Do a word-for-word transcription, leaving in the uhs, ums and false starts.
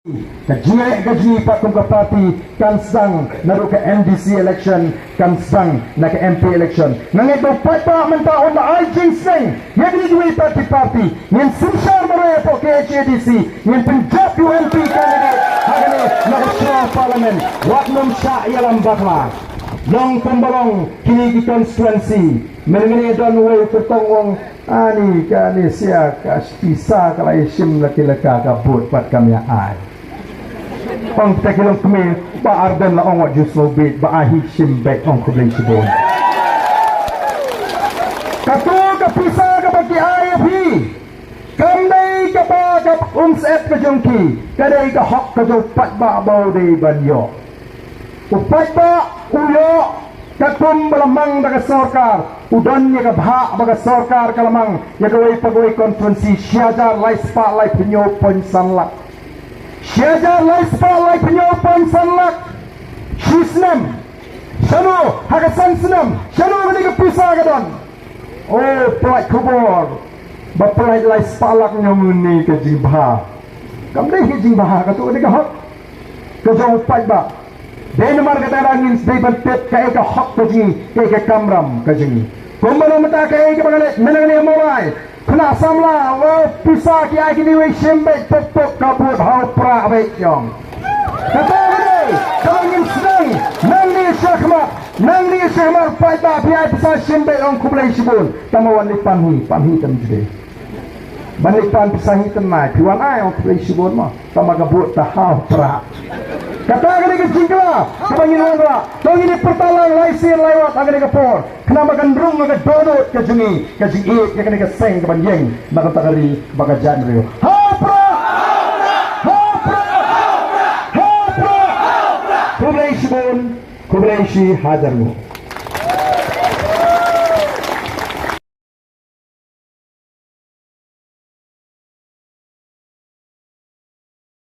Ka jingeh ka jingeh pat kum ka party kan sdang naduh ka M D C election, kan sdang na ka M P election. Nga ngeit ba u paidbah mynta un da ai jingsneng ïa kine kiwei pat ki party. Ngin synshar marwei hapoh K H A D C, ngin pynjop u M P candidate ha kane na ka shnong parliament. Wat nym shah ïalam bakla. Long kumba long kine ki constituency. Mynne don uwei u kyrtong u ong, ani kane sia ka pisa ka la ïashim la ki laka ka vote pat kam ïa ai. Ong kita ki longkmie, Bah Ardent la ong wat ju sngewbit, ba ai hi shim beit, ong khublei shibun. Kato ka pisa kaba ki ai ïa phi, kam dei kaba ka umsyep ka jong ki, ka dei ka hok ka jong u paidbah ba u dei ban ïoh. U paidbah u ïoh katkum ba la mang da ka sorkar, u don ïa ka bhah ba ka sorkar ka la mang ïa kawei pa kawei constituency, shi hajar lai spah lai phew hynñiew point san lak. Shi hajar lai spah lai phew hynñiew point san lak. Shi snem. Shano, ha ka san snem, shano kane ka pisa ka don? O, pyllait khubor. Ba pyllait lai spah lak ñiewhynñiew ka jingbha. Kam dei ka jingbha, kato ka dei ka hok ka jong u paidbah. Dei namar kata ngin dei ban tip kaei ka hok ka jong ngi, kaei ka kamram ka jong ngi. Kumba long mynta kaei kaba nga leh mynne ha Mawlai. Khynnah samla, la pisa ki ai kine wei shim beit pok pok ka vote ha u Prah beit jong. Kata ka dei kaba ngin sdang nangne shakhmat, nangne shakhmat paidbah phi ai pisa shim beit ong khublei shibun. Tangba wat leit pan hi, pan hi tam jide. Ban leit pan pisa hi tang nai, phi wan ai ong khublei shibun mo. Tangba ka vote ta ha u Prah. Kata ka dei ka jingkylla kaba ngin wanrah. To ngin ïa pyrta lang lai sien lai wat ha kane ka por. Khnang ba kan rung ka dohnud ka jong ngi, ka jingïeit ïa kane ka seng kaban ïeng na kata ka ri bad ka jaitbynriew. Ha u Prah! Ha u Prah! Ha u Prah! Khublei shibun, khublei shi hajar nguh.